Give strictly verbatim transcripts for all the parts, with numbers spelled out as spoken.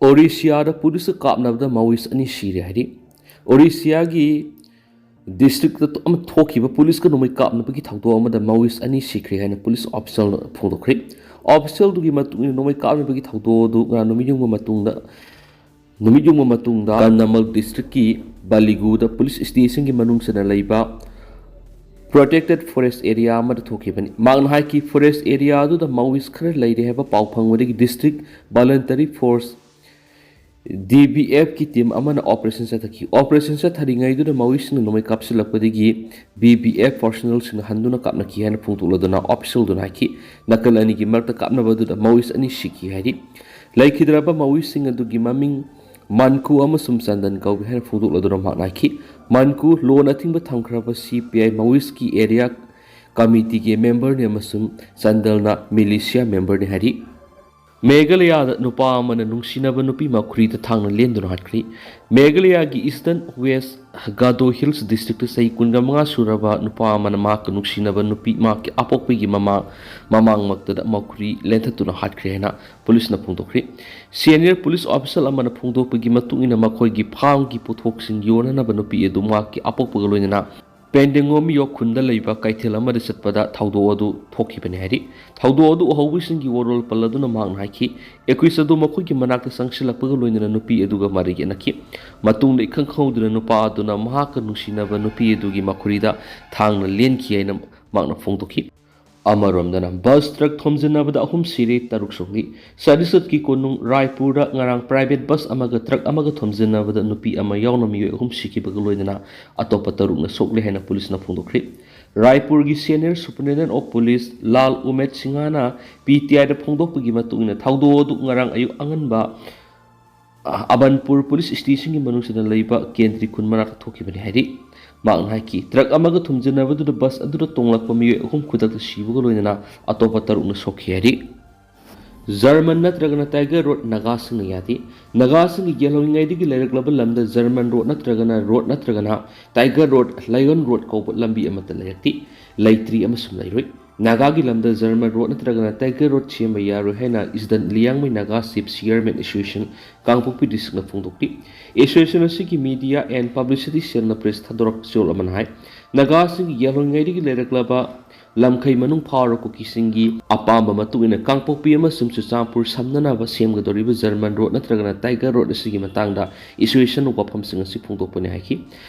ꯑꯣꯔꯤꯁꯤꯌꯥꯗ ꯄꯨꯂꯤꯁꯀ ꯀꯥꯞꯅꯕꯗ ꯃꯥꯋꯤꯁ ꯑꯅꯤ ꯁꯤꯔꯦ ꯍꯥꯏꯔꯤ꯫ ꯑꯣꯔꯤꯁꯤꯌꯥꯒꯤ ꯗꯤꯁꯇ꯭ꯔꯤꯛꯇ ꯑꯃ ꯊꯣꯛꯈꯤꯕ ꯄꯨꯂꯤꯁꯀ ꯅꯣꯡꯃꯩ ꯀꯥꯞꯅꯕꯒꯤ ꯊꯧꯗꯣꯛ ꯑꯃꯗ ꯃꯥꯋꯤꯁ ꯑꯅꯤ ꯁꯤꯈ꯭ꯔꯦ ꯍꯥꯏꯅ ꯄꯨꯂꯤꯁ ꯑꯣꯐꯤꯁꯤꯌꯦꯜꯅ ꯐꯣꯡꯗꯣꯛꯈ꯭ꯔꯦ꯫ ꯑꯣꯐꯤꯁꯤꯌꯦꯜꯗꯨꯒꯤ ꯃꯇꯨꯡ ꯏꯟꯅ ꯅꯣꯡꯃꯩ ꯀꯥꯞꯅꯕꯒꯤ ꯊꯧꯗꯣꯛ ꯑꯗꯨ ꯉꯔꯥꯡ ꯅꯨꯃꯤꯠ ꯌꯨꯡꯕ ꯃꯇꯨꯡꯗ ꯅꯨꯃꯤꯠ ꯌꯨꯡꯕ ꯃꯇꯨꯡꯗ ꯀꯟꯙꯃꯥꯜ ꯗꯤꯁꯇ꯭ꯔꯤꯛꯀꯤ ꯕꯥꯂꯤꯒꯨꯗ ꯄꯨꯂꯤꯁ ꯁ꯭ꯇꯦꯁꯟꯒꯤ ꯃꯅꯨꯡ ꯆꯟꯅ ꯂꯩꯕ ꯄ꯭ꯔꯣꯇꯦꯛꯇꯦꯗ ꯐꯣꯔꯦꯁ ꯑꯦꯔꯤꯌꯥ ꯑꯃꯗ ꯊꯣꯛꯈꯤꯕꯅꯤ꯫ ꯃꯍꯥꯛꯅ ꯍꯥꯏꯈꯤ, ꯐꯣꯔꯦꯁ ꯑꯦꯔꯤꯌꯥ ꯑꯗꯨꯗ ꯃꯥꯋꯤꯁ ꯈꯔ ꯂꯩꯔꯦ ꯍꯥꯏꯕ ꯄꯥꯎ ꯐꯪꯕꯗꯒꯤ district volunteer force, D B ꯑꯦꯐꯀꯤ ꯇꯤꯝ ꯑꯃꯅ ꯑꯣꯄꯔꯦꯁꯟ ꯆꯠꯊꯈꯤ꯫ ꯑꯣꯄꯔꯦꯁꯟ ꯆꯠꯊꯔꯤꯉꯩꯗꯨꯗ ꯃꯥꯋꯤꯁꯁꯤꯡꯅ ꯅꯣꯡꯃꯩ ꯀꯥꯞꯁꯤꯜꯂꯛꯄꯗꯒꯤ ꯕꯤ ꯕꯤ ꯑꯦꯐ ꯄꯔꯁꯣꯅꯦꯜꯁꯤꯡꯅ ꯍꯟꯗꯨꯅ ꯀꯥꯞꯅꯈꯤ ꯍꯥꯏꯅ ꯐꯣꯡꯗꯣꯛꯂꯗꯨꯅ ꯑꯣꯐꯤꯁꯤꯌꯦꯜꯗꯨꯅ ꯍꯥꯏꯈꯤ, ꯅꯥꯀꯜ ꯑꯅꯤꯒꯤ ꯃꯔꯛꯇ ꯀꯥꯞꯅꯕ ꯑꯗꯨꯗ ꯃꯥꯋꯤꯁ ꯑꯅꯤ ꯁꯤꯈꯤ ꯍꯥꯏꯔꯤ꯫ ꯂꯩꯈꯤꯗ꯭ꯔꯕ ꯃꯥꯋꯤꯁꯁꯤꯡ ꯑꯗꯨꯒꯤ ꯃꯃꯤꯡ ꯃꯥꯟꯀꯨ ꯑꯃꯁꯨꯡ ꯆꯟꯗꯟ ꯀꯧꯏ ꯍꯥꯏꯅ ꯐꯣꯡꯗꯣꯛꯂꯗꯨꯅ ꯃꯍꯥꯛꯅ ꯍꯥꯏꯈꯤ, ꯃꯥꯟꯀꯨ ꯂꯣꯟ ꯑꯊꯤꯡꯕ ꯊꯝꯈ꯭ꯔꯕ ꯁꯤ ꯄꯤ ꯑꯥꯏ ꯃꯥꯋꯤꯁꯀꯤ ꯑꯦꯔꯤꯌꯥ ꯀꯃꯤꯇꯤꯒꯤ ꯃꯦꯝꯕꯔꯅꯤ ꯑꯃꯁꯨꯡ ꯆꯟꯗꯜꯅ ꯃꯤꯂꯤꯁꯤꯌꯥ ꯃꯦꯝꯕꯔꯅꯤ ꯍꯥꯏꯔꯤ꯫ ꯃꯦꯘꯥꯂꯌꯥꯗ ꯅꯨꯄꯥ ꯑꯃꯅ ꯅꯨꯡꯁꯤꯅꯕ ꯅꯨꯄꯤ ꯃꯈꯨꯔꯤꯗ ꯊꯥꯡꯅ ꯂꯦꯟꯗꯨꯅ ꯍꯥꯠꯈ꯭ꯔꯦ꯫ ꯃꯦꯘꯥꯂꯌꯥꯒꯤ ꯏꯁꯇꯔꯟ ꯋꯦꯁ ꯒꯥꯗꯣ ꯍꯤꯜꯁ ꯗꯤꯁꯇ꯭ꯔꯤꯛꯇ ꯆꯍꯤ ꯀꯨꯟꯒ ꯃꯉꯥ ꯁꯨꯔꯕ ꯅꯨꯄꯥ ꯑꯃꯅ ꯃꯍꯥꯛꯀ ꯅꯨꯡꯁꯤꯅꯕ ꯅꯨꯄꯤ ꯃꯍꯥꯛꯀꯤ ꯑꯄꯣꯛꯄꯒꯤ ꯃꯃꯥ ꯃꯃꯥꯡꯃꯛꯇꯗ ꯃꯈꯨꯔꯤ ꯂꯦꯟꯊꯠꯇꯨꯅ ꯍꯥꯠꯈ꯭ꯔꯦ ꯍꯥꯏꯅ ꯄꯨꯂꯤꯁꯅ ꯐꯣꯡꯗꯣꯛꯈ꯭ꯔꯦ꯫ ꯁꯦꯅꯤꯌꯔ ꯄꯨꯂꯤꯁ ꯑꯣꯐꯤꯁꯤꯌꯦꯜ ꯑꯃꯅ ꯐꯣꯡꯗꯣꯛꯄꯒꯤ ꯃꯇꯨꯡ ꯏꯟꯅ ꯃꯈꯣꯏꯒꯤ ꯐꯥꯝꯒꯤ ꯄꯣꯠꯊꯣꯛꯁꯤꯡ ꯌꯣꯟꯅꯅꯕ ꯅꯨꯄꯤ ꯑꯗꯨ ꯃꯍꯥꯛꯀꯤ ꯑꯄꯣꯛꯄꯒ ꯂꯣꯏꯅꯅ ꯄꯦꯟꯗꯦꯡꯉꯣꯃꯤꯌꯣ ꯈꯨꯟꯗ ꯂꯩꯕ ꯀꯩꯊꯦꯜ ꯑꯃꯗ ꯆꯠꯄꯗ ꯊꯧꯗꯣꯛ ꯑꯗꯨ ꯊꯣꯛꯈꯤꯕꯅꯤ ꯍꯥꯏꯔꯤ꯫ ꯊꯧꯗꯣꯛ ꯑꯗꯨ ꯎꯍꯧꯕꯁꯤꯡꯒꯤ ꯋꯥꯔꯣꯜ ꯄꯜꯂꯗꯨꯅ ꯃꯍꯥꯛꯅ ꯍꯥꯏꯈꯤ, ꯑꯦꯀ꯭ꯌꯨꯁ ꯑꯗꯨ ꯃꯈꯣꯏꯒꯤ ꯃꯅꯥꯛꯇ ꯆꯪꯁꯤꯜꯂꯛꯄꯒ ꯂꯣꯏꯅꯅ ꯅꯨꯄꯤ ꯑꯗꯨꯒ ꯃꯔꯩ ꯌꯦꯠꯅꯈꯤ꯫ ꯃꯇꯨꯡꯗ ꯏꯈꯪ ꯈꯪꯍꯧꯗꯅ ꯅꯨꯄꯥ ꯑꯗꯨꯅ ꯃꯍꯥꯛꯀ ꯅꯨꯡꯁꯤꯅꯕ ꯅꯨꯄꯤ ꯑꯗꯨꯒꯤ ꯃꯈꯨꯔꯤꯗ ꯊꯥꯡꯅ ꯂꯦꯟꯈꯤ ꯍꯥꯏꯅ ꯃꯍꯥꯛꯅ ꯐꯣꯡꯗꯣꯛꯈꯤ꯫ ꯑꯃꯔꯣꯝꯗꯅ ꯕꯁ ꯇ꯭ꯔꯛ ꯊꯣꯝꯖꯤꯟꯅꯕꯗ ꯑꯍꯨꯝ ꯁꯤꯔꯦ, ꯇꯔꯨꯛ ꯁꯣꯛꯂꯤ꯫ ꯆꯇꯤꯁꯒꯔꯀꯤ ꯀꯣꯅꯨꯡ ꯔꯥꯏꯄꯨꯔꯗ ꯉꯔꯥꯡ ꯄ꯭ꯔꯥꯏꯚꯦꯠ ꯕꯁ ꯑꯃꯒ ꯇ꯭ꯔꯛ ꯑꯃꯒ ꯊꯣꯝꯖꯤꯟꯅꯕꯗ ꯅꯨꯄꯤ ꯑꯃ ꯌꯥꯎꯅ ꯃꯤꯑꯣꯏ ꯑꯍꯨꯝ ꯁꯤꯈꯤꯕꯒ ꯂꯣꯏꯅꯅ ꯑꯇꯣꯞꯄ ꯇꯔꯨꯛꯅ ꯁꯣꯛꯂꯦ ꯍꯥꯏꯅ ꯄꯨꯂꯤꯁꯅ ꯐꯣꯡꯗꯣꯛꯈ꯭ꯔꯤ꯫ ꯔꯥꯏꯄꯨꯔꯒꯤ ꯁꯦꯅꯤꯌꯔ ꯁꯨꯄꯔꯤꯟꯇꯦꯟꯗꯦꯟꯠ ꯑꯣꯐ ꯄꯨꯂꯤꯁ ꯂꯥꯜ ꯎꯃꯦꯗ ꯁꯤꯡꯍꯅ ꯄꯤ ꯇꯤ ꯑꯥꯏꯗ ꯐꯣꯡꯗꯣꯛꯄꯒꯤ ꯃꯇꯨꯡ ꯏꯟꯅ ꯊꯧꯗꯣꯛ ꯑꯗꯨ ꯉꯔꯥꯡ ꯑꯌꯨꯛ ꯑꯉꯟꯕ ꯑꯕꯟꯄꯨꯔ ꯄꯨꯂꯤꯁ ꯁ꯭ꯇꯦꯁꯟꯒꯤ ꯃꯅꯨꯡꯁꯤꯗ ꯂꯩꯕ ꯀꯦꯟꯗ꯭ꯔꯤ ꯈꯨꯟ ꯃꯅꯥꯛꯇ ꯊꯣꯛꯈꯤꯕꯅꯤ ꯍꯥꯏꯔꯤ꯫ ꯃꯍꯥꯛꯅ ꯍꯥꯏꯈꯤ, ꯇ꯭ꯔꯛ ꯑꯃꯒ ꯊꯣꯝꯖꯤꯟꯅꯕꯗꯨꯗ ꯕꯁ ꯑꯗꯨꯗ ꯇꯣꯡꯂꯛꯄ ꯃꯤꯑꯣꯏ ꯑꯍꯨꯝ ꯈꯨꯗꯛꯇ ꯁꯤꯕꯒ ꯂꯣꯏꯅꯅ ꯑꯇꯣꯞꯄ ꯇꯔꯨꯛꯅ ꯁꯣꯛꯈꯤ ꯍꯥꯏꯔꯤ꯫ ꯖꯔꯃꯟ ꯅꯠꯇ꯭ꯔꯒꯅ ꯇꯥꯏꯒꯔ ꯔꯣꯗ ꯅꯥꯒꯥꯁꯤꯡꯅ ꯌꯥꯗꯦ꯫ ꯅꯥꯒꯥꯁꯤꯡꯒꯤ ꯌꯦꯜꯍꯧꯔꯤꯉꯩꯗꯒꯤ ꯂꯩꯔꯛꯂꯕ ꯂꯝꯗ ꯖꯔꯃꯟ ꯔꯣꯗ ꯅꯠꯇ꯭ꯔꯒꯅ ꯔꯣꯗ ꯅꯠꯇ꯭ꯔꯒꯅ ꯇꯥꯏꯒꯔ ꯔꯣꯗ, ꯂꯥꯏꯌꯣꯟ ꯔꯣꯗ ꯀꯧꯕ ꯂꯝꯕꯤ ꯑꯃꯠꯇ ꯂꯩꯔꯛꯇꯦ, ꯂꯩꯇ꯭ꯔꯤ ꯑꯃꯁꯨꯡ ꯂꯩꯔꯣꯏ꯫ ꯅꯥꯒꯥꯒꯤ ꯂꯝꯗ ꯖꯔꯃꯟ ꯔꯣꯗ ꯅꯠꯇ꯭ꯔꯒꯅ ꯇꯥꯏꯒꯔ ꯔꯣꯗ ꯁꯦꯝꯕ ꯌꯥꯔꯣꯏ ꯍꯥꯏꯅ ꯏꯁꯗꯟ Liangmai Naga chief chairman association Kangpokpi ꯗꯤꯁꯇ꯭ꯔꯤꯛꯅ ꯐꯣꯡꯗꯣꯛꯂꯤ꯫ ꯑꯦꯁꯣꯁꯤꯌꯦꯁꯟ ꯑꯁꯤꯒꯤ ꯃꯤꯗꯤꯌꯥ ꯑꯦꯟ ꯄꯕ꯭ꯂꯤꯁꯤꯇꯤ ꯁꯦꯜꯅ ꯄ꯭ꯔꯦꯁ ꯊꯥꯗꯣꯔꯛꯄ ꯆꯌꯣꯜ ꯑꯃꯅ ꯍꯥꯏ, ꯅꯥꯒꯥꯁꯤꯡꯒꯤ ꯌꯦꯜꯍꯧꯉꯩꯗꯒꯤ ꯂꯩꯔꯛꯂꯕ ꯂꯝꯈꯩ ꯃꯅꯨꯡ ꯐꯥꯎꯔ ꯀꯨꯀꯤꯁꯤꯡꯒꯤ ꯑꯄꯥꯝꯕ ꯃꯇꯨꯡ ꯏꯟꯅ ꯀꯥꯡꯄꯣꯛꯄꯤ ꯑꯃꯁꯨꯡ ꯆꯨꯔꯆꯥꯟꯄꯨꯔ ꯁꯝꯅꯅꯕ ꯁꯦꯝꯒꯗꯧꯔꯤꯕ ꯖꯔꯃꯟ ꯔꯣꯗ ꯅꯠꯇ꯭ꯔꯒꯅ ꯇꯥꯏꯒꯔ ꯔꯣꯗ ꯑꯁꯤꯒꯤ ꯃꯇꯥꯡꯗ ꯑꯦꯁꯣꯁꯤꯌꯦꯁꯟꯅ ꯋꯥꯐꯝꯁꯤꯡ ꯑꯁꯤ ꯐꯣꯡꯗꯣꯛꯄꯅꯤ ꯍꯥꯏꯈꯤ꯫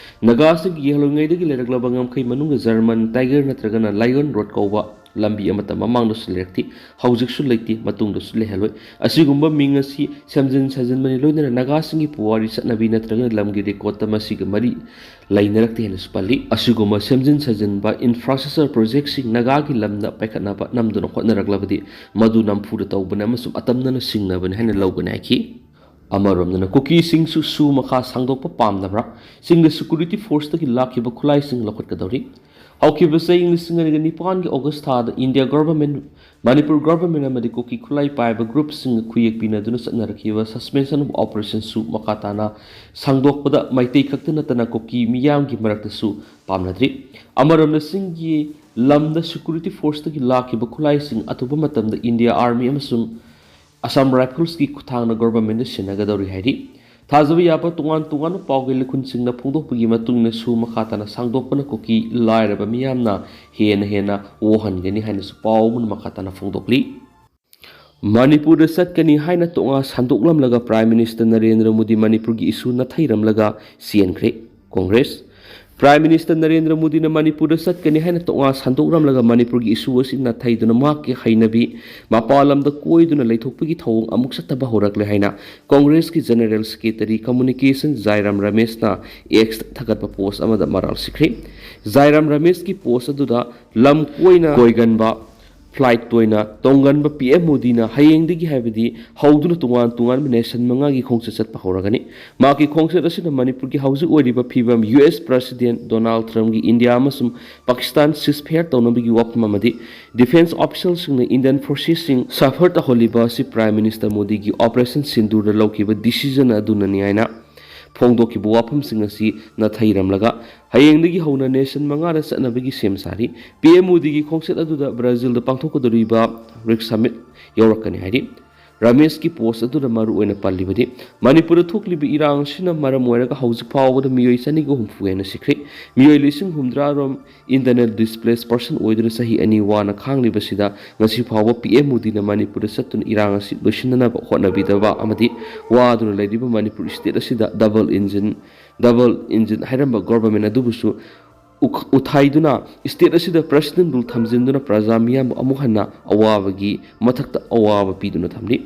ꯅꯥꯒꯥꯁꯤꯡꯒꯤ ꯌꯦꯜꯍꯧꯉꯩꯗꯒꯤ ꯂꯩꯔꯛꯂꯕ ꯉꯝꯈꯩ ꯃꯅꯨꯡꯗ ꯖꯔꯃꯟ ꯇꯥꯏꯒꯔ ꯅꯠꯇ꯭ꯔꯒꯅ ꯂꯥꯏꯌꯣꯟ ꯔꯣꯗ ꯀꯧꯕ ꯂꯝꯕꯤ ꯑꯃꯠꯇ ꯃꯃꯥꯡꯗꯁꯨ ꯂꯩꯔꯛꯇꯦ, ꯍꯧꯖꯤꯛꯁꯨ ꯂꯩꯇꯦ, ꯃꯇꯨꯡꯗꯁꯨ ꯂꯩꯍꯜꯂꯣꯏ꯫ ꯑꯁꯤꯒꯨꯝꯕ ꯃꯤꯡ ꯑꯁꯤ ꯁꯦꯝꯖꯤꯟ ꯁꯥꯖꯤꯟꯕꯅꯤ ꯂꯣꯏꯅꯅ ꯅꯥꯒꯥꯁꯤꯡꯒꯤ ꯄꯨꯋꯥꯔꯤ ꯆꯠꯅꯕꯤ ꯅꯠꯇ꯭ꯔꯒꯅ ꯂꯝꯒꯤ ꯔꯦꯀꯣꯔꯠꯇ ꯃꯁꯤꯒ ꯃꯔꯤ ꯂꯩꯅꯔꯛꯇꯦ ꯍꯥꯏꯅꯁꯨ ꯄꯜꯂꯤ꯫ ꯑꯁꯤꯒꯨꯝꯕ ꯁꯦꯝꯖꯤꯟ ꯁꯥꯖꯤꯟꯕ ꯏꯟꯐ꯭ꯔꯥꯁ꯭ꯇ꯭ꯔꯛꯆꯔ ꯄ꯭ꯔꯣꯖꯦꯛꯁꯤꯡ ꯅꯥꯒꯥꯒꯤ ꯂꯝꯗ ꯄꯥꯏꯈꯠꯅꯕ ꯅꯝꯗꯨꯅ ꯍꯣꯠꯅꯔꯛꯂꯕꯗꯤ ꯃꯗꯨ ꯅꯝꯐꯨꯗ ꯇꯧꯕꯅꯤ ꯑꯃꯁꯨꯡ ꯑꯇꯝꯅꯅ ꯁꯤꯡꯅꯕꯅꯤ ꯍꯥꯏꯅ ꯂꯧꯒꯅꯤ ꯍꯥꯏꯈꯤ꯫ ꯑꯃꯔꯣꯝꯗꯅ ꯀꯨꯀꯤꯁꯤꯡꯁꯨ ꯁꯨ ꯃꯈꯥ ꯁꯥꯡꯗꯣꯛꯄ ꯄꯥꯝꯗꯕ꯭ꯔꯥ? ꯆꯤꯡꯗ ꯁꯦꯀ꯭ꯌꯨꯔꯤꯇꯤ ꯐꯣꯔꯁꯇꯒꯤ ꯂꯥꯛꯈꯤꯕ ꯈꯨꯠꯂꯥꯏꯁꯤꯡ ꯂꯧꯈꯠꯀꯗꯧꯔꯤ꯫ ꯍꯧꯈꯤꯕ ꯆꯍꯤ ꯂꯤꯁꯤꯡ ꯑꯅꯤꯒ ꯅꯤꯄꯥꯟꯒꯤ ꯑꯣꯒꯁ ꯊꯥꯗ ꯏꯟꯗꯤꯌꯥ ꯒꯚꯔꯟꯃꯦꯟꯠ, ꯃꯅꯤꯄꯨꯔ ꯒꯚꯔꯟꯃꯦꯟꯠ ꯑꯃꯗꯤ ꯀꯨꯀꯤ ꯈꯨꯠꯂꯥꯏ ꯄꯥꯏꯕ ꯒ꯭ꯔꯨꯞꯁꯤꯡꯒ ꯈꯨꯌꯦꯛ ꯄꯤꯅꯗꯨꯅ ꯆꯠꯅꯔꯛꯈꯤꯕ ꯁꯁꯄꯦꯟꯁꯟ ꯑꯣꯐ ꯑꯣꯄꯔꯦꯁꯟꯁꯨ ꯃꯈꯥ ꯇꯥꯅ ꯁꯥꯡꯗꯣꯛꯄꯗ ꯃꯩꯇꯩ ꯈꯛꯇ ꯅꯠꯇꯅ ꯀꯨꯀꯤ ꯃꯤꯌꯥꯝꯒꯤ ꯃꯔꯛꯇꯁꯨ ꯄꯥꯝꯅꯗ꯭ꯔꯤ꯫ ꯑꯃꯔꯣꯝꯗ ꯆꯤꯡꯒꯤ ꯂꯝꯗ ꯁꯦꯀ꯭ꯌꯨꯔꯤꯇꯤ ꯐꯣꯔꯁꯇꯒꯤ ꯂꯥꯛꯈꯤꯕ ꯈꯨꯠꯂꯥꯏꯁꯤꯡ ꯑꯊꯨꯕ ꯃꯇꯝꯗ ꯏꯟꯗꯤꯌꯥ ꯑꯥꯔꯃꯤ ꯑꯃꯁꯨꯡ ꯑꯁꯥꯝ ꯔꯥꯏꯐꯜꯁꯀꯤ ꯈꯨꯠꯊꯥꯡꯗ ꯒꯚꯔꯟꯃꯦꯟꯠꯇ ꯁꯤꯟꯅꯒꯗꯧꯔꯤ ꯍꯥꯏꯔꯤ꯫ ꯊꯥꯖꯕ ꯌꯥꯕ ꯇꯣꯉꯥꯟ ꯇꯣꯉꯥꯟꯕ ꯄꯥꯎꯒꯤ ꯂꯤꯈꯨꯟꯁꯤꯡꯅ ꯐꯣꯡꯗꯣꯛꯄꯒꯤ ꯃꯇꯨꯡ ꯏꯟꯅ ꯁꯨ ꯃꯈꯥ ꯇꯥꯅ ꯁꯥꯡꯗꯣꯛꯄꯅ ꯀꯨꯀꯤ ꯂꯥꯏꯔꯕ ꯃꯤꯌꯥꯝꯅ ꯍꯦꯟꯅ ꯍꯦꯟꯅ ꯋꯥꯍꯟꯒꯅꯤ ꯍꯥꯏꯅꯁꯨ ꯄꯥꯎ ꯑꯃꯅ ꯃꯈꯥ ꯇꯥꯅ ꯐꯣꯡꯗꯣꯛꯂꯤ꯫ ꯃꯅꯤꯄꯨꯔꯗ ꯆꯠꯀꯅꯤ ꯍꯥꯏꯅ ꯇꯣꯉꯥ ꯁꯟꯗꯣꯛꯂꯝꯂꯒ ꯄ꯭ꯔꯥꯏꯝ ꯃꯤꯅꯤꯁꯇꯔ ꯅꯔꯦꯟꯗ꯭ꯔ ꯃꯣꯗꯤ ꯃꯅꯤꯄꯨꯔꯒꯤ ꯏꯁꯨ ꯅꯥꯊꯩꯔꯝꯂꯒ ꯆꯦꯟꯈ꯭ꯔꯦ꯫ ꯀꯣꯡꯒ꯭ꯔꯦꯁ꯫ ꯄ꯭ꯔꯥꯏꯝ ꯃꯤꯅꯤꯁꯇꯔ ꯅꯔꯦꯟꯗ꯭ꯔ ꯃꯣꯗꯤꯅ ꯃꯅꯤꯄꯨꯔꯗ ꯆꯠꯀꯅꯤ ꯍꯥꯏꯅ ꯇꯣꯉꯥ ꯁꯟꯗꯣꯛꯂꯝꯂꯒ ꯃꯅꯤꯄꯨꯔꯒꯤ ꯏꯁꯨ ꯑꯁꯤ ꯅꯥꯊꯩꯗꯨꯅ ꯃꯍꯥꯛꯀꯤ ꯍꯩꯅꯕꯤ ꯃꯄꯥꯟ ꯂꯝꯗ ꯀꯣꯏꯗꯨꯅ ꯂꯩꯊꯣꯛꯄꯒꯤ ꯊꯧꯑꯣꯡ ꯑꯃꯨꯛ ꯆꯠꯇꯕ ꯍꯧꯔꯛꯂꯦ ꯍꯥꯏꯅ ꯀꯣꯡꯒ꯭ꯔꯦꯁꯀꯤ ꯖꯦꯅꯔꯦꯜ ꯁꯦꯀ꯭ꯔꯦꯇꯔꯤ ꯀꯝꯃꯨꯅꯤꯀꯦꯁꯟ ꯖꯥꯏꯔꯥꯝ ꯔꯃꯦꯁꯅ ꯑꯦꯛꯁꯇ ꯊꯥꯒꯠꯄ ꯄꯣꯁ ꯑꯃꯗ ꯃꯔꯥꯜ ꯁꯤꯈ꯭ꯔꯦ꯫ ꯖꯥꯏꯔꯥꯝ ꯔꯃꯦꯁꯀꯤ ꯄꯣꯁ ꯑꯗꯨꯗ ꯂꯝ ꯀꯣꯏꯅ ꯀꯣꯏꯒꯟꯕ, ꯐ꯭ꯂꯥꯏꯠ ꯇꯣꯏꯅ ꯇꯣꯡꯒꯟꯕ ꯄꯤ ꯑꯦꯝ ꯃꯣꯗꯤꯅ ꯍꯌꯦꯡꯗꯒꯤ, ꯍꯥꯏꯕꯗꯤ ꯍꯧꯗꯨꯅ ꯇꯣꯉꯥꯟ ꯇꯣꯉꯥꯟꯕ ꯅꯦꯁꯟ ꯃꯉꯥꯒꯤ ꯈꯣꯡꯆꯠ ꯆꯠꯄ ꯍꯧꯔꯒꯅꯤ꯫ ꯃꯍꯥꯛꯀꯤ ꯈꯣꯡꯆꯠ ꯑꯁꯤꯅ ꯃꯅꯤꯄꯨꯔꯒꯤ ꯍꯧꯖꯤꯛ ꯑꯣꯏꯔꯤꯕ ꯐꯤꯕꯝ, ꯌꯨ ꯑꯦꯁ ꯄ꯭ꯔꯁꯤꯗꯦꯟꯠ ꯗꯣꯅꯥꯜꯗ ꯇ꯭ꯔꯝꯞꯀꯤ ꯏꯟꯗꯤꯌꯥ ꯑꯃꯁꯨꯡ ꯄꯥꯀꯤꯁꯇꯥꯟ ꯁꯤꯖꯐꯌꯔ ꯇꯧꯅꯕꯒꯤ ꯋꯥꯐꯝ ꯑꯃꯗꯤ ꯗꯤꯐꯦꯟꯁ ꯑꯣꯐꯤꯁꯤꯌꯦꯜꯁꯤꯡꯅ ꯏꯟꯗꯤꯌꯟ ꯐꯣꯔꯁꯦꯁꯁꯤꯡ ꯁꯐꯔ ꯇꯧꯍꯜꯂꯤꯕ ꯑꯁꯤ ꯄ꯭ꯔꯥꯏꯝ ꯃꯤꯅꯤꯁꯇꯔ ꯃꯣꯗꯤꯒꯤ ꯑꯣꯄꯔꯦꯁꯟ ꯁꯤꯟꯗꯨꯔꯗ ꯂꯧꯈꯤꯕ ꯗꯤꯁꯤꯖꯟ ꯑꯗꯨꯅꯅꯤ ꯍꯥꯏꯅ ꯐꯣꯡꯗꯣꯛꯈꯤꯕ ꯋꯥꯐꯝꯁꯤꯡ ꯑꯁꯤ ꯅꯥꯊꯩꯔꯝꯂꯒ ꯍꯌꯦꯡꯗꯒꯤ ꯍꯧꯅ ꯅꯦꯁꯟ ꯃꯉꯥꯗ ꯆꯠꯅꯕꯒꯤ ꯁꯦꯝ ꯁꯥꯔꯤ꯫ ꯄꯤ ꯑꯦꯝ ꯃꯣꯗꯤꯒꯤ ꯈꯣꯡꯆꯠ ꯑꯗꯨꯗ ꯕ꯭ꯔꯥꯖꯤꯜꯗ ꯄꯥꯡꯊꯣꯛꯀꯗꯧꯔꯤꯕ ꯕ꯭ꯔꯤꯛꯁ ꯁꯃꯤꯠ ꯌꯧꯔꯛꯀꯅꯤ ꯍꯥꯏꯔꯤ꯫ ꯔꯃꯦꯁꯀꯤ ꯄꯣꯁ ꯑꯗꯨꯗ ꯃꯔꯨ ꯑꯣꯏꯅ ꯄꯜꯂꯤꯕꯗꯤ ꯃꯅꯤꯄꯨꯔꯗ ꯊꯣꯛꯂꯤꯕ ꯏꯔꯥꯡ ꯑꯁꯤꯅ ꯃꯔꯝ ꯑꯣꯏꯔꯒ ꯍꯧꯖꯤꯛ ꯐꯥꯎꯕꯗ ꯃꯤꯑꯣꯏ ꯆꯅꯤꯒ ꯍꯨꯝꯐꯨ ꯍꯦꯟꯅ ꯁꯤꯈ꯭ꯔꯦ꯫ ꯃꯤꯑꯣꯏ ꯂꯤꯁꯤꯡ ꯍꯨꯝꯗ꯭ꯔꯥ ꯔꯣꯝ internally displaced person ꯑꯣꯏꯗꯨꯅ ꯆꯍꯤ ꯑꯅꯤ ꯋꯥꯅ ꯈꯥꯡꯂꯤꯕꯁꯤꯗ ꯉꯁꯤ ꯐꯥꯎꯕ ꯄꯤ ꯑꯦꯝ ꯃꯣꯗꯤꯅ ꯃꯅꯤꯄꯨꯔꯗ ꯆꯠꯇꯨꯅ ꯏꯔꯥꯡ ꯑꯁꯤ ꯂꯣꯏꯁꯤꯟꯅꯅꯕ ꯍꯣꯠꯅꯕꯤꯗꯕ ꯑꯃꯗꯤ ꯋꯥꯗꯨꯅ ꯂꯩꯔꯤꯕ ꯃꯅꯤꯄꯨꯔ state ꯑꯁꯤꯗ double engine double engine ꯍꯥꯏꯔꯝꯕ government ꯑꯗꯨꯕꯨꯁꯨ ꯎꯈ-, ꯎꯊꯥꯏꯗꯨꯅ state ꯑꯁꯤꯗ president rule ꯊꯝꯖꯤꯟꯗꯨꯅ ꯄ꯭ꯔꯖꯥ ꯃꯤꯌꯥꯝꯕꯨ ꯑꯃꯨꯛ ꯍꯟꯅ ꯑꯋꯥꯕꯒꯤ ꯃꯊꯛꯇ ꯑꯋꯥꯕ ꯄꯤꯗꯨꯅ ꯊꯝꯂꯤ꯫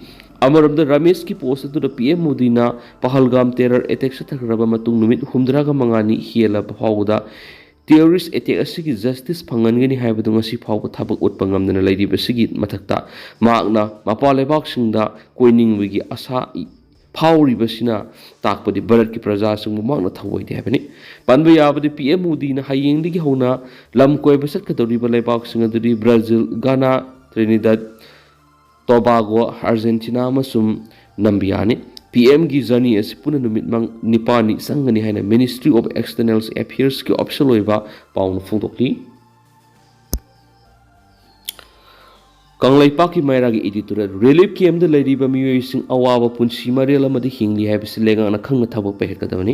ꯑꯃꯔꯣꯝꯗ ꯔꯃꯦꯁꯀꯤ ꯄꯣꯁ ꯑꯗꯨꯗ ꯄꯤ ꯑꯦꯝ ꯃꯣꯗꯤꯅ ꯄꯍꯜꯒꯥꯝ terror attack ꯆꯠꯊꯈ꯭ꯔꯕ ꯃꯇꯨꯡ ꯅꯨꯃꯤꯠ ꯍꯨꯝꯗ꯭ꯔꯥꯒ ꯃꯉꯥꯅꯤ ꯍꯦꯜꯂꯕ ꯐꯥꯎꯕꯗ terrorist attack ꯑꯁꯤꯒꯤ justice ꯐꯪꯍꯟꯒꯅꯤ ꯍꯥꯏꯕꯗꯨ ꯉꯁꯤ ꯐꯥꯎꯕ ꯊꯕꯛ ꯎꯠꯄ ꯉꯝꯗꯅ ꯂꯩꯔꯤꯕꯁꯤꯒꯤ ꯃꯊꯛꯇ ꯃꯍꯥꯛꯅ ꯃꯄꯥꯟ ꯂꯩꯕꯥꯛꯁꯤꯡꯗ ꯀꯣꯏꯅꯤꯡꯕꯒꯤ ꯑꯁꯥ ꯏ-, ꯐꯥꯎꯔꯤꯕꯁꯤꯅ ꯇꯥꯛꯄꯗꯤ ꯚꯥꯔꯠꯀꯤ ꯄ꯭ꯔꯖꯥꯁꯤꯡꯕꯨ ꯃꯍꯥꯛꯅ ꯊꯧꯑꯣꯏꯗꯦ ꯍꯥꯏꯕꯅꯤ꯫ ꯄꯟꯕ ꯌꯥꯕꯗꯤ ꯄꯤ ꯑꯦꯝ ꯃꯣꯗꯤꯅ ꯍꯌꯦꯡꯗꯒꯤ ꯍꯧꯅ ꯂꯝ ꯀꯣꯏꯕ ꯆꯠꯀꯗꯧꯔꯤꯕ ꯂꯩꯕꯥꯛꯁꯤꯡ ꯑꯗꯨꯗꯤ ꯕ꯭ꯔꯥꯖꯤꯜ, ꯒꯥꯅꯥ, ꯇ꯭ꯔꯤꯅꯤꯗꯥꯗ, ꯇꯣꯕꯥꯒꯣ, ꯑꯥꯔꯖꯦꯟꯇꯤꯅꯥ ꯑꯃꯁꯨꯡ ꯅꯝꯕꯤꯌꯥꯅꯤ꯫ ꯄꯤ ꯑꯦꯝꯒꯤ journey ꯑꯁꯤ ꯄꯨꯟꯅ ꯅꯨꯃꯤꯠ ꯃꯪ-, ꯅꯤꯄꯥꯜꯅꯤ ꯆꯪꯒꯅꯤ ꯍꯥꯏꯅ Ministry of External Affairsꯀꯤ official ꯑꯣꯏꯕ ꯄꯥꯎꯅ ꯐꯣꯡꯗꯣꯛꯂꯤ꯫ ꯀꯪꯂꯩꯄꯥꯛꯀꯤ ꯃꯩꯔꯥꯒꯤ editorial, relief campꯗ ꯂꯩꯔꯤꯕ ꯃꯤꯑꯣꯏꯁꯤꯡ ꯑꯋꯥꯕ ꯄꯨꯟꯁꯤ ꯃꯔꯦꯜ ꯑꯃꯗ ꯍꯤꯡꯂꯤ ꯍꯥꯏꯕꯁꯤ ꯂꯩꯉꯥꯛꯅ ꯈꯪꯅ ꯊꯕꯛ ꯄꯥꯏꯈꯠꯀꯗꯕꯅꯤ꯫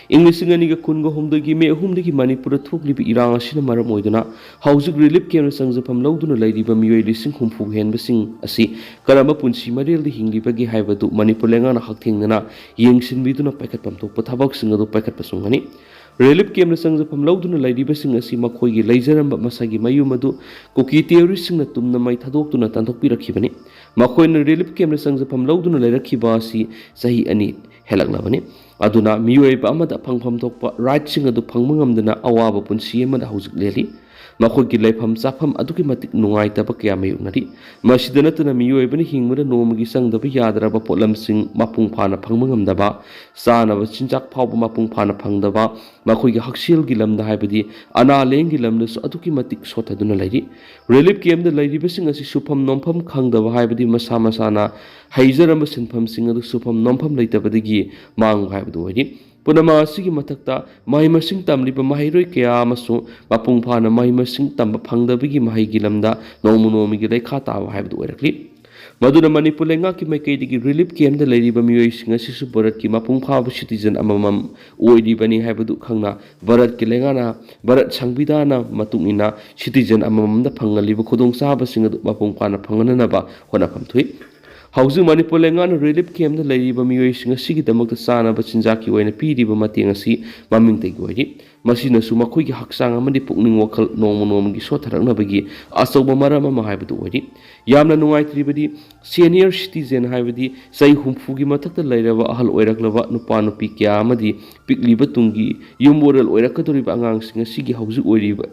ꯏꯪ ꯂꯤꯁꯤꯡ ꯑꯅꯤꯒ ꯀꯨꯟꯒ ꯍꯨꯝꯗꯣꯏꯒꯤ ꯃꯦ ꯑꯍꯨꯝꯗꯒꯤ ꯃꯅꯤꯄꯨꯔꯗ ꯊꯣꯛꯂꯤꯕ ꯏꯔꯥꯡ ꯑꯁꯤꯅ ꯃꯔꯝ ꯑꯣꯏꯗꯨꯅ ꯍꯧꯖꯤꯛ relief campꯗ ꯆꯪꯖꯐꯝ ꯂꯧꯗꯨꯅ ꯂꯩꯔꯤꯕ ꯃꯤꯑꯣꯏ ꯂꯤꯁꯤꯡ ꯍꯨꯝꯐꯨ ꯍꯦꯟꯕꯁꯤꯡ ꯑꯁꯤ ꯀꯔꯝꯕ ꯄꯨꯟꯁꯤ ꯃꯔꯦꯜꯗ ꯍꯤꯡꯂꯤꯕꯒꯦ ꯍꯥꯏꯕꯗꯨ ꯃꯅꯤꯄꯨꯔ ꯂꯩꯉꯥꯛꯅ ꯍꯛꯊꯦꯡꯅꯅ ꯌꯦꯡꯁꯤꯟꯕꯤꯗꯨꯅ ꯄꯥꯏꯈꯠꯐꯝ ꯊꯣꯛꯄ ꯊꯕꯛꯁꯤꯡ ꯑꯗꯨ ꯄꯥꯏꯈꯠꯄ ꯆꯨꯝꯒꯅꯤ꯫ Relief campꯗ ꯆꯪꯖꯐꯝ ꯂꯧꯗꯨꯅ ꯂꯩꯔꯤꯕꯁꯤꯡ ꯑꯁꯤ ꯃꯈꯣꯏꯒꯤ ꯂꯩꯖꯔꯝꯕ ꯃꯁꯥꯒꯤ ꯃꯌꯨꯝ ꯑꯗꯨ ꯀꯨꯀꯤ terroristꯁꯤꯡꯅ ꯇꯨꯝꯅ ꯃꯩ ꯊꯥꯗꯣꯛꯇꯨꯅ ꯇꯥꯟꯊꯣꯛꯄꯤꯔꯛꯈꯤꯕꯅꯤ꯫ ꯃꯈꯣꯏꯅ relief campꯗ ꯆꯪꯖꯐꯝ ꯂꯧꯗꯨꯅ ꯂꯩꯔꯛꯈꯤꯕ ꯑꯁꯤ ꯆꯍꯤ ꯑꯅꯤ ꯍꯦꯜꯂꯛꯂꯕꯅꯤ꯫ ꯑꯗꯨꯅ ꯃꯤꯑꯣꯏꯕ ꯑꯃꯗ ꯐꯪꯐꯝ ꯊꯣꯛꯄ rightꯁꯤꯡ ꯑꯗꯨ ꯐꯪꯕ ꯉꯝꯗꯅ ꯑꯋꯥꯕ ꯄꯨꯟꯁꯤ ꯑꯃꯗ ꯍꯧꯖꯤꯛ ꯂꯦꯜꯂꯤ꯫ ꯃꯈꯣꯏꯒꯤ ꯂꯩꯐꯝ ꯆꯥꯐꯝ ꯑꯗꯨꯛꯀꯤ ꯃꯇꯤꯛ ꯅꯨꯡꯉꯥꯏꯇꯕ ꯀꯌꯥ ꯃꯥꯌꯣꯛꯅꯔꯤ꯫ ꯃꯁꯤꯗ ꯅꯠꯇꯅ ꯃꯤꯑꯣꯏꯕꯅ ꯍꯤꯡꯕꯗ ꯅꯣꯡꯃꯒꯤ ꯆꯪꯗꯕ ꯌꯥꯗ꯭ꯔꯕ ꯄꯣꯠꯂꯝꯁꯤꯡ ꯃꯄꯨꯡ ꯐꯥꯅ ꯐꯪꯕ ꯉꯝꯗꯕ, ꯆꯥꯅꯕ ꯆꯤꯟꯖꯥꯛ ꯐꯥꯎꯕ ꯃꯄꯨꯡ ꯐꯥꯅ ꯐꯪꯗꯕ, ꯃꯈꯣꯏꯒꯤ ꯍꯛꯁꯦꯜꯒꯤ ꯂꯝꯗ ꯍꯥꯏꯕꯗꯤ ꯑꯅꯥ ꯂꯥꯌꯦꯡꯒꯤ ꯂꯝꯗꯁꯨ ꯑꯗꯨꯛꯀꯤ ꯃꯇꯤꯛ ꯁꯣꯠꯊꯗꯨꯅ ꯂꯩꯔꯤ꯫ ꯔꯤꯂꯤꯐ ꯀꯦꯝꯞꯇ ꯂꯩꯔꯤꯕꯁꯤꯡ ꯑꯁꯤ ꯁꯨꯐꯝ ꯅꯣꯝꯐꯝ ꯈꯪꯗꯕ ꯍꯥꯏꯕꯗꯤ ꯃꯁꯥ ꯃꯁꯥꯅ ꯍꯩꯖꯔꯝꯕ ꯁꯤꯟꯐꯝꯁꯤꯡ ꯑꯗꯨ ꯁꯨꯐꯝ ꯅꯣꯝꯐꯝ ꯂꯩꯇꯕꯗꯒꯤ ꯃꯥꯡꯕ ꯍꯥꯏꯕꯗꯨ ꯑꯣꯏꯔꯤ꯫ ꯄꯨꯝꯅꯃꯛ ꯑꯁꯤꯒꯤ ꯃꯊꯛꯇ ꯃꯍꯩ ꯃꯁꯤꯡ ꯇꯝꯂꯤꯕ ꯃꯍꯩꯔꯣꯏ ꯀꯌꯥ ꯑꯃꯁꯨ ꯃꯄꯨꯡ ꯐꯥꯅ ꯃꯍꯩ ꯃꯁꯤꯡ ꯇꯝꯕ ꯐꯪꯗꯕꯒꯤ ꯃꯍꯩꯒꯤ ꯂꯝꯗ ꯅꯣꯡꯃ ꯅꯣꯡꯃꯒꯤ ꯂꯩꯈꯥ ꯇꯥꯕ ꯍꯥꯏꯕꯗꯨ ꯑꯣꯏꯔꯛꯂꯤ꯫ ꯃꯗꯨꯅ ꯃꯅꯤꯄꯨꯔ ꯂꯩꯉꯥꯛꯀꯤ ꯃꯥꯏꯀꯩꯗꯒꯤ ꯔꯤꯂꯤꯐ ꯀꯦꯝꯞꯇ ꯂꯩꯔꯤꯕ ꯃꯤꯑꯣꯏꯁꯤꯡ ꯑꯁꯤꯁꯨ ꯚꯥꯔꯠꯀꯤ ꯃꯄꯨꯡ ꯐꯥꯕ ꯁꯤꯇꯤꯖꯟ ꯑꯃꯃꯝ ꯑꯣꯏꯔꯤꯕꯅꯤ ꯍꯥꯏꯕꯗꯨ ꯈꯪꯅ, ꯚꯥꯔꯠꯀꯤ ꯂꯩꯉꯥꯛꯅ, ꯚꯥꯔꯠ ꯁꯪꯕꯤꯙꯥꯟꯅ ꯃꯇꯨꯡ ꯏꯟꯅ ꯁꯤꯇꯤꯖꯟ ꯑꯃꯃꯝꯗ ꯐꯪꯍꯜꯂꯤꯕ ꯈꯨꯗꯣꯡꯆꯥꯕꯁꯤꯡ ꯑꯗꯨ ꯃꯄꯨꯡ ꯐꯥꯅ ꯐꯪꯍꯟꯅꯅꯕ ꯍꯣꯠꯅꯐꯝ ꯊꯣꯛꯏ꯫ ꯍꯧꯖꯤꯛ ꯃꯅꯤꯄꯨꯔ ꯂꯩꯉꯥꯛꯅ ꯔꯤꯂꯤꯐ ꯀꯦꯝꯞꯇ ꯂꯩꯔꯤꯕ ꯃꯤꯑꯣꯏꯁꯤꯡ ꯑꯁꯤꯒꯤꯗꯃꯛꯇ ꯆꯥꯅꯕ ꯆꯤꯟꯖꯥꯛꯀꯤ ꯑꯣꯏꯅ ꯄꯤꯔꯤꯕ ꯃꯇꯦꯡ ꯑꯁꯤ ꯃꯃꯤꯡꯇꯒꯤ ꯑꯣꯏꯔꯤ꯫ ꯃꯁꯤꯅꯁꯨ ꯃꯈꯣꯏꯒꯤ ꯍꯛꯆꯥꯡ ꯑꯃꯗꯤ ꯄꯨꯛꯅꯤꯡ ꯋꯥꯈꯜ ꯅꯣꯡꯃ ꯅꯣꯡꯃꯒꯤ ꯁꯣꯠꯊꯔꯛꯅꯕꯒꯤ ꯑꯆꯧꯕ ꯃꯔꯝ ꯑꯃ ꯍꯥꯏꯕꯗꯨ ꯑꯣꯏꯔꯤ꯫ ꯌꯥꯝꯅ ꯅꯨꯡꯉꯥꯏꯇ꯭ꯔꯤꯕꯗꯤ, ꯁꯦꯅꯤꯌꯔ ꯁꯤꯇꯤꯖꯦꯟ ꯍꯥꯏꯕꯗꯤ ꯆꯍꯤ ꯍꯨꯝꯐꯨꯒꯤ ꯃꯊꯛꯇ ꯂꯩꯔꯕ ꯑꯍꯜ ꯑꯣꯏꯔꯛꯂꯕ ꯅꯨꯄꯥ ꯅꯨꯄꯤ ꯀꯌꯥ ꯑꯃꯗꯤ ꯄꯤꯛꯂꯤꯕ ꯇꯨꯡꯒꯤ ꯌꯨꯝ ꯑꯣꯔꯦꯜ ꯑꯣꯏꯔꯛꯀꯗꯧꯔꯤꯕ ꯑꯉꯥꯡꯁꯤꯡ ꯑꯁꯤꯒꯤ ꯍꯧꯖꯤꯛ ꯑꯣꯏꯔꯤꯕ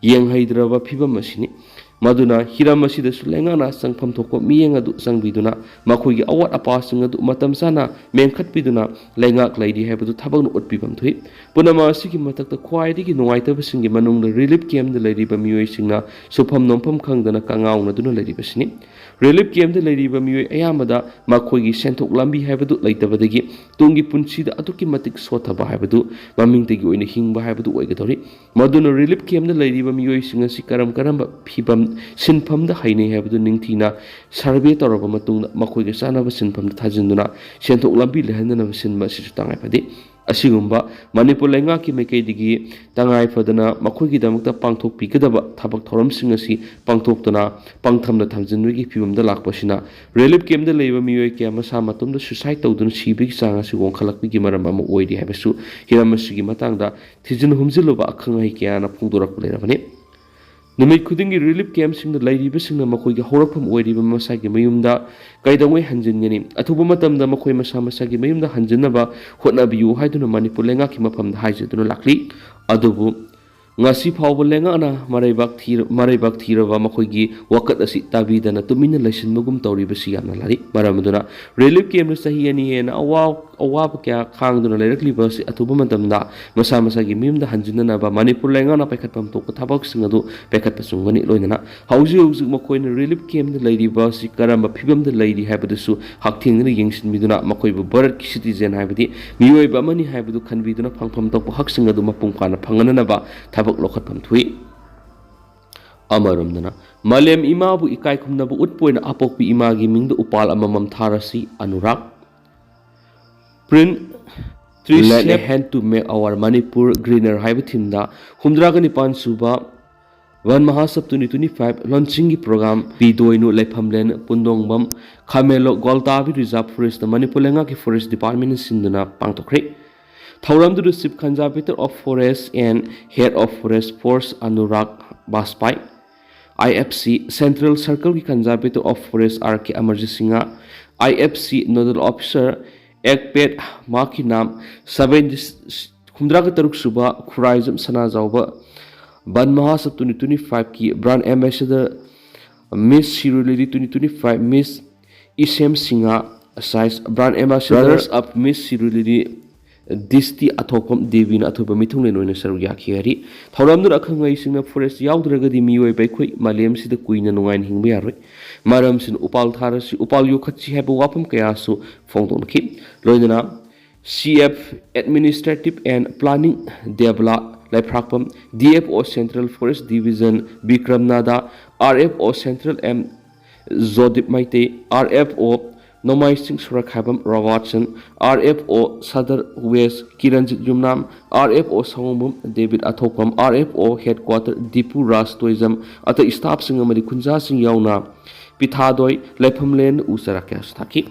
ꯌꯦꯡꯍꯩꯗ꯭ꯔꯕ ꯐꯤꯕꯝ ꯑꯁꯤꯅꯤ꯫ ꯃꯗꯨꯅ ꯍꯤꯔꯝ ꯑꯁꯤꯗꯁꯨ ꯂꯩꯉꯥꯛꯅ ꯆꯪꯐꯝ ꯊꯣꯛꯄ ꯃꯤꯠꯌꯦꯡ ꯑꯗꯨ ꯆꯪꯕꯤꯗꯨꯅ ꯃꯈꯣꯏꯒꯤ ꯑꯋꯥꯠ ꯑꯄꯥꯁꯤꯡ ꯑꯗꯨ ꯃꯇꯝ ꯆꯥꯅ ꯃꯦꯟꯈꯠꯄꯤꯗꯨꯅ ꯂꯩꯉꯥꯛ ꯂꯩꯔꯤ ꯍꯥꯏꯕꯗꯨ ꯊꯕꯛꯅ ꯎꯠꯄꯤꯐꯝ ꯊꯣꯛꯏ꯫ ꯄꯨꯝꯅꯃꯛ ꯑꯁꯤꯒꯤ ꯃꯊꯛꯇ ꯈ꯭ꯋꯥꯏꯗꯒꯤ ꯅꯨꯡꯉꯥꯏꯇꯕꯁꯤꯡꯒꯤ ꯃꯅꯨꯡꯗ ꯔꯤꯂꯤꯐ ꯀꯦꯝꯞꯇ ꯂꯩꯔꯤꯕ ꯃꯤꯑꯣꯏꯁꯤꯡꯅ ꯁꯨꯐꯝ ꯅꯣꯝꯐꯝ ꯈꯪꯗꯅ ꯀꯉꯥꯎꯅꯗꯨꯅ ꯂꯩꯔꯤꯕꯁꯤꯅꯤ꯫ ꯔꯤꯂꯤꯐ ꯀꯦꯝꯞꯇ ꯂꯩꯔꯤꯕ ꯃꯤꯑꯣꯏ ꯑꯌꯥꯝꯕꯗ ꯃꯈꯣꯏꯒꯤ ꯁꯦꯟꯊꯣꯛ ꯂꯝꯕꯤ ꯍꯥꯏꯕꯗꯨ ꯂꯩꯇꯕꯗꯒꯤ ꯇꯨꯡꯒꯤ ꯄꯨꯟꯁꯤꯗ ꯑꯗꯨꯛꯀꯤ ꯃꯇꯤꯛ ꯁꯣꯠꯊꯕ ꯍꯥꯏꯕꯗꯨ, ꯃꯃꯤꯡꯇꯒꯤ ꯑꯣꯏꯅ ꯍꯤꯡꯕ ꯍꯥꯏꯕꯗꯨ ꯑꯣꯏꯒꯗꯧꯔꯤ꯫ ꯃꯗꯨꯅ ꯔꯤꯂꯤꯐ ꯀꯦꯝꯞꯇ ꯂꯩꯔꯤꯕ ꯃꯤꯑꯣꯏꯁꯤꯡ ꯑꯁꯤ ꯀꯔꯝ ꯀꯔꯝꯕ ꯐꯤꯕꯝ, ꯁꯤꯟꯐꯝꯗ ꯍꯩꯅꯩ ꯍꯥꯏꯕꯗꯨ ꯅꯤꯡꯊꯤꯅ ꯁꯔꯚꯦ ꯇꯧꯔꯕ ꯃꯇꯨꯡꯗ ꯃꯈꯣꯏꯒ ꯆꯥꯟꯅꯕ ꯁꯤꯟꯐꯝꯗ ꯊꯥꯖꯤꯟꯗꯨꯅ ꯁꯦꯟꯊꯣꯛ ꯂꯝꯕꯤ ꯂꯩꯍꯟꯗꯅꯕ ꯁꯤꯟꯕ ꯑꯁꯤꯁꯨ ꯇꯉꯥꯏ ꯐꯗꯦ꯫ ꯑꯁꯤꯒꯨꯝꯕ ꯃꯅꯤꯄꯨꯔ ꯂꯩꯉꯥꯛꯀꯤ ꯃꯥꯏꯀꯩꯗꯒꯤ ꯇꯉꯥꯏ ꯐꯗꯅ ꯃꯈꯣꯏꯒꯤꯗꯃꯛꯇ ꯄꯥꯡꯊꯣꯛꯄꯤꯒꯗꯕ ꯊꯕꯛ ꯊꯧꯔꯝꯁꯤꯡ ꯑꯁꯤ ꯄꯥꯡꯊꯣꯛꯇꯅ ꯄꯥꯡꯊꯝꯅ ꯊꯝꯖꯤꯟꯕꯒꯤ ꯐꯤꯕꯝꯗ ꯂꯥꯛꯄꯁꯤꯅ ꯔꯤꯂꯤꯐ ꯀꯦꯝꯞꯇ ꯂꯩꯕ ꯃꯤꯑꯣꯏ ꯀꯌꯥ ꯃꯁꯥ ꯃꯇꯣꯝꯗ ꯁꯨꯏꯁꯥꯏꯠ ꯇꯧꯗꯨꯅ ꯁꯤꯕꯒꯤ ꯆꯥꯡ ꯑꯁꯤ ꯋꯥꯡꯈꯠꯂꯛꯄꯒꯤ ꯃꯔꯝ ꯑꯃ ꯑꯣꯏꯔꯤ ꯍꯥꯏꯕꯁꯨ ꯍꯤꯔꯝ ꯑꯁꯤꯒꯤ ꯃꯇꯥꯡꯗ ꯊꯤꯖꯤꯟ ꯍꯨꯝꯖꯤꯜꯂꯨꯕ ꯑꯈꯪ ꯑꯍꯩ ꯀꯌꯥꯅ ꯐꯣꯡꯗꯣꯔꯛꯄ ꯂꯩꯔꯕꯅꯤ꯫ ꯅꯨꯃꯤꯠ ꯈꯨꯗꯤꯡꯒꯤ ꯔꯤꯂꯤꯐ ꯀꯦꯝꯞꯁꯤꯡꯗ ꯂꯩꯔꯤꯕꯁꯤꯡꯅ ꯃꯈꯣꯏꯒꯤ ꯍꯧꯔꯛꯐꯝ ꯑꯣꯏꯔꯤꯕ ꯃꯁꯥꯒꯤ ꯃꯌꯨꯝꯗ ꯀꯩꯗꯧꯉꯩ ꯍꯟꯖꯤꯟꯒꯅꯤ? ꯑꯊꯨꯕ ꯃꯇꯝꯗ ꯃꯈꯣꯏ ꯃꯁꯥ ꯃꯁꯥꯒꯤ ꯃꯌꯨꯝꯗ ꯍꯟꯖꯤꯟꯅꯕ ꯍꯣꯠꯅꯕꯤꯌꯨ ꯍꯥꯏꯗꯨꯅ ꯃꯅꯤꯄꯨꯔ ꯂꯩꯉꯥꯛꯀꯤ ꯃꯐꯝꯗ ꯍꯥꯏꯖꯗꯨꯅ ꯂꯥꯛꯂꯤ꯫ ꯑꯗꯨꯕꯨ ꯉꯁꯤ ꯐꯥꯎꯕ ꯂꯩꯉꯥꯛꯅ ꯃꯔꯩꯕꯥꯛ ꯊꯤꯔ-, ꯃꯔꯩꯕꯥꯛ ꯊꯤꯔꯕ ꯃꯈꯣꯏꯒꯤ ꯋꯥꯀꯠ ꯑꯁꯤ ꯇꯥꯕꯤꯗꯅ ꯇꯨꯃꯤꯟꯅ ꯂꯩꯁꯤꯟꯕꯒꯨꯝ ꯇꯧꯔꯤꯕꯁꯤ ꯌꯥꯝꯅ ꯂꯥꯜꯂꯤ꯫ ꯃꯔꯝ ꯑꯗꯨꯅ ꯔꯤꯂꯤꯐ ꯀꯦꯝꯞꯇ ꯆꯍꯤ ꯑꯅꯤ ꯍꯦꯟꯅ ꯑꯋꯥ-, ꯑꯋꯥꯕ ꯀꯌꯥ ꯈꯥꯡꯗꯨꯅ ꯂꯩꯔꯛꯂꯤꯕ ꯑꯁꯤ ꯑꯊꯨꯕ ꯃꯇꯝꯗ ꯃꯁꯥ ꯃꯁꯥꯒꯤ ꯃꯌꯨꯝꯗ ꯍꯟꯖꯤꯟꯅꯅꯕ ꯃꯅꯤꯄꯨꯔ ꯂꯩꯉꯥꯛꯅ ꯄꯥꯏꯈꯠꯐꯝ ꯊꯣꯛꯄ ꯊꯕꯛꯁꯤꯡ ꯑꯗꯨ ꯄꯥꯏꯈꯠꯄ ꯆꯨꯝꯒꯅꯤ꯫ ꯂꯣꯏꯅꯅ ꯍꯧꯖꯤꯛ ꯍꯧꯖꯤꯛ ꯃꯈꯣꯏꯅ ꯔꯤꯂꯤꯐ ꯀꯦꯝꯞꯇ ꯂꯩꯔꯤꯕ ꯑꯁꯤ ꯀꯔꯝꯕ ꯐꯤꯕꯝꯗ ꯂꯩꯔꯤ ꯍꯥꯏꯕꯗꯨꯁꯨ ꯍꯛꯊꯦꯡꯅꯅ ꯌꯦꯡꯁꯤꯟꯕꯤꯗꯨꯅ ꯃꯈꯣꯏꯕꯨ ꯚꯥꯔꯠꯀꯤ ꯁꯤꯇꯤꯖꯦꯟ ꯍꯥꯏꯕꯗꯤ ꯃꯤꯑꯣꯏꯕ ꯑꯃꯅꯤ ꯍꯥꯏꯕꯗꯨ ꯈꯟꯕꯤꯗꯨꯅ ꯐꯪꯐꯝ ꯊꯣꯛꯄ ꯍꯛꯁꯤꯡ ꯑꯗꯨ ꯃꯄꯨꯡ ꯐꯥꯅ ꯐꯪꯍꯟꯅꯅꯕ ꯊꯕꯛ ꯂꯧꯈꯠꯐꯝ ꯊꯣꯛꯏ꯫ ꯑꯃꯔꯣꯝꯗꯅ ꯃꯥꯂꯦꯝ ꯏꯃꯥꯕꯨ ꯏꯀꯥꯏ ꯈꯨꯝꯅꯕ ꯎꯠꯄ ꯑꯣꯏꯅ ꯑꯄꯣꯛꯄꯤ ꯏꯃꯥꯒꯤ ꯃꯤꯡꯗ ꯎꯄꯥꯜ ꯑꯃꯃꯝ ꯊꯥꯔꯁꯤ Anurag. Print Trees Lend a Hand to Make Our Manipur Greener ꯍꯥꯏꯕ ꯊꯤꯝꯗ ꯍꯨꯝꯗ꯭ꯔꯥꯒ ꯅꯤꯄꯥꯟ ꯁꯨꯕ ꯕꯟ ꯃꯍꯥꯁꯞ twenty twenty five ꯂꯣꯟꯆꯤꯡꯒꯤ ꯄ꯭ꯔꯣꯒ꯭ꯔꯥꯝ ꯄꯤꯗꯣꯏꯅꯨ ꯂꯩꯐꯝꯂꯦꯟ ꯄꯨꯟꯗꯣꯡꯕꯝ ꯈꯥꯃꯦꯟꯂꯣꯛ ꯒ꯭ꯋꯥꯜꯇꯥꯕꯤ ꯔꯤꯖꯥꯔꯚ ꯐꯣꯔꯦꯁꯇ ꯃꯅꯤꯄꯨꯔ ꯂꯩꯉꯥꯛꯀꯤ ꯐꯣꯔꯦꯁ ꯗꯤꯄꯥꯔꯠꯃꯦꯟꯅ ꯁꯤꯟꯗꯨꯅ ꯄꯥꯡꯊꯣꯛꯈ꯭ꯔꯦ꯫ ꯊꯧꯔꯝꯗꯨꯗ Chief Conservator of Forest and Head of Forest Force Anurag Bajpai, I F C Central Circleꯒꯤ Conservator of Forest R K Amarjit Singh, I F C Nodal Officer ꯑꯦꯛꯄꯦꯠ ꯃꯥꯈꯤꯅꯥꯝ, ꯁꯕꯦꯟ ꯍꯨꯝꯗ꯭ꯔꯥꯒ ꯇꯔꯨꯛ ꯁꯨꯕ ꯈꯨꯔꯥꯏꯖꯝ ꯁꯅꯥꯖꯥꯎꯕ ꯕꯟ ꯃꯍꯥꯁꯞ twenty twenty fiveꯀꯤ Brand Ambassador Miss Sirui Lily twenty twenty five, Miss ꯏꯁꯦꯝ Singh, Size Brand Ambassador, Runners Up Miss Sirui Lily ꯗꯤꯁꯇꯤ ꯑꯊꯣꯛꯄꯝ ꯗꯦꯕꯤꯅ ꯑꯊꯣꯏꯕ ꯃꯤꯊꯨꯡꯂꯦꯟ ꯑꯣꯏꯅ ꯁꯔꯨꯛ ꯌꯥꯈꯤ ꯍꯥꯏꯔꯤ꯫ ꯊꯧꯔꯝꯗꯨꯗ ꯑꯈꯪ ꯑꯍꯩꯁꯤꯡꯅ ꯐꯣꯔꯦꯁ ꯌꯥꯎꯗ꯭ꯔꯒꯗꯤ ꯃꯤꯑꯣꯏꯕ ꯑꯩꯈꯣꯏ ꯃꯥꯂꯦꯝꯁꯤꯗ ꯀꯨꯏꯅ ꯅꯨꯡꯉꯥꯏꯅ ꯍꯤꯡꯕ ꯌꯥꯔꯣꯏ꯫ ꯃꯔꯝꯁꯤꯅ ꯎꯄꯥꯜ ꯊꯥꯔꯁꯤ, ꯎꯄꯥꯜ ꯌꯣꯛꯈꯠꯁꯤ ꯍꯥꯏꯕ ꯋꯥꯐꯝ ꯀꯌꯥꯁꯨ ꯐꯣꯡꯗꯣꯛꯅꯈꯤ꯫ ꯂꯣꯏꯅꯅ C F Administrative and Planning Debala Leifrakpam, D F O Central Forest Division Bikram Nada, R F O Central M Jodip Meitei, R F O Nongmaiching Sorokhaibam Robertson, R F O Sadar West Kiranjit Yumnam, R F O Saombung ꯗꯦꯕꯤꯠ Athokpam, R F O Headquarter Dipu Raj Thoijam, ꯑꯇꯩ staffꯁꯤꯡ ꯑꯃꯗꯤ ꯈꯨꯟꯖꯥꯁꯤꯡ ꯌꯥꯎꯅ ꯄꯤꯊꯥꯗꯣꯏ ꯂꯩꯐꯝꯂꯦꯟ ꯎ ꯆꯥꯔꯥ ꯀꯌꯥꯁꯨ ꯊꯥꯈꯤ꯫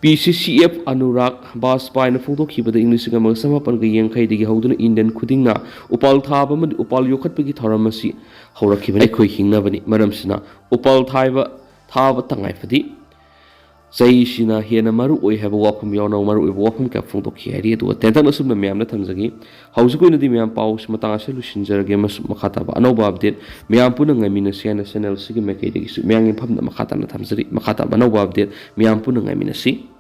P C C F Anurag ꯕꯥꯖꯄꯥꯏꯅ ꯐꯣꯡꯗꯣꯛꯈꯤꯕꯗ ꯏꯪ ꯂꯤꯁꯤꯡ ꯑꯃꯒ ꯆꯃꯥꯄꯟꯒ ꯌꯥꯡꯈꯩꯗꯒꯤ ꯍꯧꯗꯨꯅ Indian ꯈꯨꯗꯤꯡꯅ ꯎꯄꯥꯜ ꯊꯥꯕ ꯑꯃꯗꯤ ꯎꯄꯥꯜ ꯌꯣꯛꯈꯠꯄꯒꯤ ꯊꯧꯔꯝ ꯑꯁꯤ ꯍꯧꯔꯛꯈꯤꯕꯅꯤ꯫ ꯑꯩꯈꯣꯏ ꯍꯤꯡꯅꯕꯅꯤ꯫ ꯃꯔꯝꯁꯤꯅ ꯎꯄꯥꯜ ꯊꯥꯏꯕ, ꯊꯥꯕ ꯇꯉꯥꯏ ꯐꯗꯦ꯫ ꯆꯩꯁꯤꯅ ꯍꯦꯟꯅ ꯃꯔꯨ ꯑꯣꯏ ꯍꯥꯏꯕ ꯋꯥꯐꯝ ꯌꯥꯎꯅ ꯃꯔꯨ ꯑꯣꯏꯕ ꯋꯥꯐꯝ ꯀꯌꯥ ꯐꯣꯡꯗꯣꯛꯈꯤ ꯍꯥꯏꯔꯤ꯫ ꯑꯗꯨꯒ ꯇꯦꯟꯇꯛꯅ ꯑꯁꯨꯝꯅ ꯃꯌꯥꯝꯗ ꯊꯝꯖꯒꯦ꯫ ꯍꯧꯖꯤꯛꯀꯤ ꯑꯣꯏꯅꯗꯤ ꯃꯌꯥꯝ ꯄꯥꯎꯁꯤ ꯃꯇꯥꯡ ꯑꯁꯤꯗ ꯂꯣꯏꯁꯤꯟꯖꯔꯒꯦ꯫ ꯃꯁꯨ-, ꯃꯈꯥ ꯇꯥꯕ ꯑꯅꯧꯕ ꯑꯞꯗꯦꯠ ꯃꯌꯥꯝ ꯄꯨꯟꯅ ꯉꯥꯏꯃꯤꯟꯅꯁꯤ ꯍꯥꯏꯅ ꯆꯦꯅꯦꯜꯁꯤꯒꯤ ꯃꯥꯏꯀꯩꯗꯒꯤꯁꯨ ꯃꯌꯥꯝꯒꯤ ꯃꯐꯝꯗ ꯃꯈꯥ ꯇꯥꯅ ꯊꯝꯖꯔꯤ꯫ ꯃꯈꯥ ꯇꯥꯕ ꯑꯅꯧꯕ ꯑꯞꯗꯦꯠ ꯃꯌꯥꯝ ꯄꯨꯟꯅ ꯉꯥꯏꯃꯤꯟꯅꯁꯤ꯫